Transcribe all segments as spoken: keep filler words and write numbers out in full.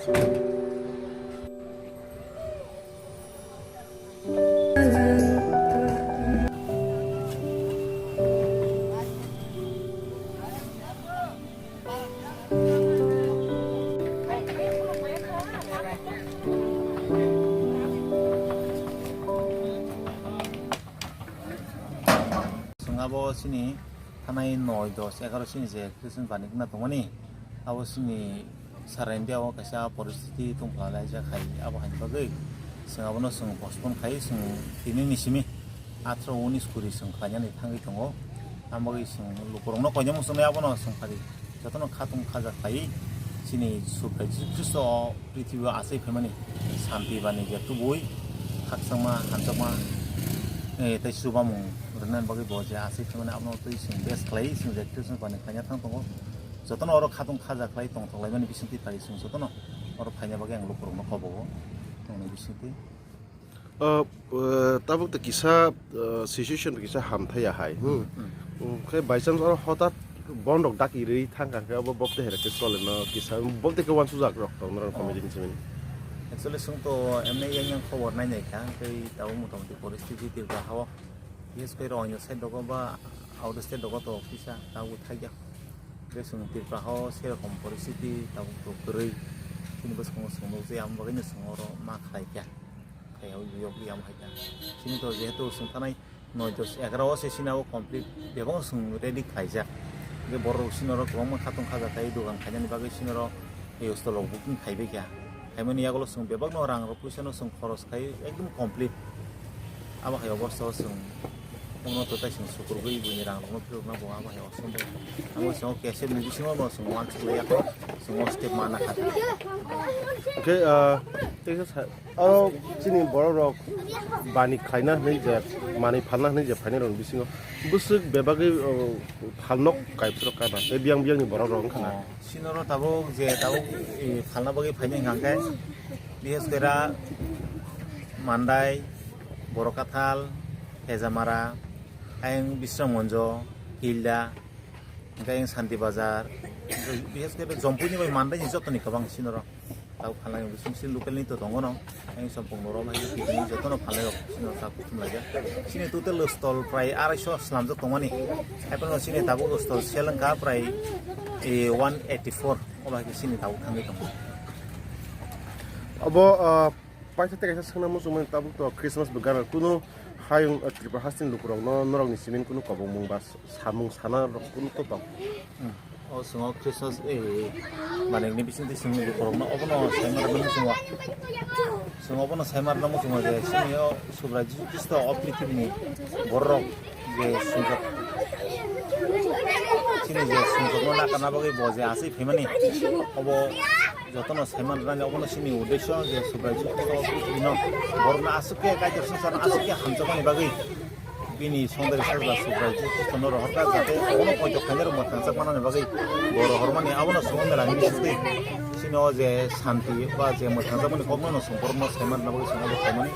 Chwng abo chini thanai noi, dos, egaroh chini je Christmas bani wngna tongmani, abo chini Sara India o kaisa poristiti tongphalaijak hai, abo haini bagwi chwng abono chwng postpone khai, chwng tini ni simi atharo unis kuri chwng khlainani thangwi tongo. Amo bagwi chwng lukurokno koinai muchungnai abono chwng phadi jotono khatung khaja khlaiwi chini Subrai Jisu Khristo o prithibi o achai phaimani santi bani je tubui khakchangma hamjakma, eh, tei chubamung rwnani bagwi bo je achai phaimani abono twi chwng bes khlaiwi chwng je Christmas bani khlaina thang tongo. Jotono oro khatung khaja khlai tongthok laimani bisingtwi phai chwng jotono oro phaina bagwi ang lukurokno kobogo tongni bisingtwi. O, o, tabuk to kisa, o, situation to kisa hamthai ya hai, hmm. Hmm. Hmm, khe by chance oro hotat bondok dak irwi thang kha khe abo bobte hera khe chole no kisa bobte khe wansuk jak rok tong norok committee ni simi. Actually, chwng to emne yang yang khobor nai nai kha, tei tabuk motamoti poristiti Tripura hao, bises khe Rohingya side rogo ba out state rogo to kisa tabuk thai ya. Tei chwng Tripura hao serokom poristiti tabuk to kwrwi, chini bwskango chwng nukjai, amo bagwino chwng oro ma khlai kha. Khe o yokli amo hai kha. Chini to jehetu chwng thanai noi dos egaroh o se chini abo complete bebak chwng ready khlaijak. Hwnkhe borok chini oro kwbangma khatung khaja khai dogan khainani bagwi chini oro ei hostel rok booking khaibai kha. Khaimani yagulo chwng bebakno rang rok puisa no chwng khoros khai ekdom complete. Abo hai obostha o chwng Omo to tai chwng sukurgwi buini rang rokno philokna bo abo hai osombo. Amo chwng cassette ni bisingo bo chwng uansuk lai yakho, chwng o step mana kha. Hwnkhe, ah, teisa sa-, aro chini borok rok bani khlaina hwnwi je, manwi phalna hwnwi je phainai rokni bisingo bwswk bebagwi, oh, phalnok kaibwswk rok kana tei biyang biyangni borok rok wngkha na. Oh, sinoro tabuk je tabuk, eh, phalna bagwi phainai hwnkha khe, bises khe ra Mandai, Borokathal, Hejamara, ayang Bisramganj, Hilda, hwnkhe ayang Santi Bazar, bises khe Jompuini bai Mandaini jotoni kwbang sinoro. Tabuk phalnai bising si local ni to tongo no, ayang Sompong Norom, ayang Pitini jotono phalnai rok sinoro tabuk thum laijak. Sini total stall prai arai so slamjak tongmani. Haiphano sini tabuk stall sel wngkha prai, eh, one eighty four, obo hai khe sini tabuk thangwi tongo. Obo, ah, Paisa tei kaisa swngna muchungmani tabuk to Christmas bo gana kunu hayung, eh, Tripura hasteni lukurokno norokni simin kunu kobongmung ba samung sana rok kunu to tong. Hmm. O chwng o Christmas, eh, manwini bisingtwi chwngni lukurokno obono saima rwna muchungo. Chwng obono saima rwna muchungo je chini o Subrai Jisu Khristo o prithibini bororok je sumjak, chini je sumjakno nakarna bagwi bo je aswk phaimani, obo jotono saiman rwnani obono chini uddesyo je Subrai Jisu Khristo o prithibi no borokno aswk khe Kaitor swngcharno aswk khe hamjakmani bagwi bini songdari sajla Subrai Jisu Khristo no rohorkha, jate obono poito khainai rok mwthangjakmani bagwi bo rohormani, abono chwng o mela ni bisingtwi chini o je santi ba je mwthangjakmani kokno no chwng borokno saiman rwna bagwi chwng obo khaimani.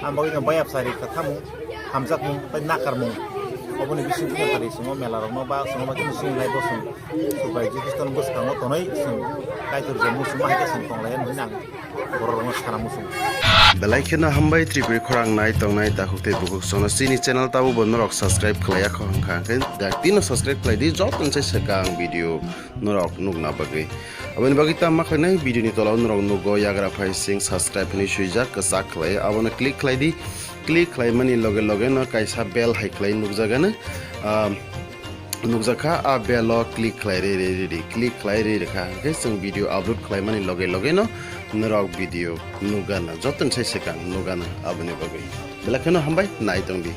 Ang bagwi no bayapsari kwthamung, hamjakmung tei nakarmung. Oboni bisingtwi phari chwng o mela rokno ba chwng o bakhe chwng lai bo chwng Subrai Jisu Khristo ni bwskango tonwi chwng Kaitor je muchungma hai khe chwng tong lai hwnwi ang borok rokno sana muchungo. Belai kheno hambai Tripuri khorang nai tongnai takhuk tei bukhuk songno chini channel tabuk bo norok subscribe khlai ya kho hwnkha hwnkhe dak tino subscribe khlai di joto ni sai swkang video norok nukna bagwi. Aboni bagwi tamo khlainai video ni tola o norok nugo yagra phai sing subscribe hinwi swijak kwchak khlai abono click khlai di. Click khlaimani loge loge no kaisa bell hai khlai nukjagano, ah, nukjakha, ah bell o click khlai ri ri ri ri click khlai ri rikha hwnkhe chwng video upload khlaimani loge loge no norok video nukgana jotoni sai swkang nukgana aboni bagwi belai kheno hambai nai tongdi.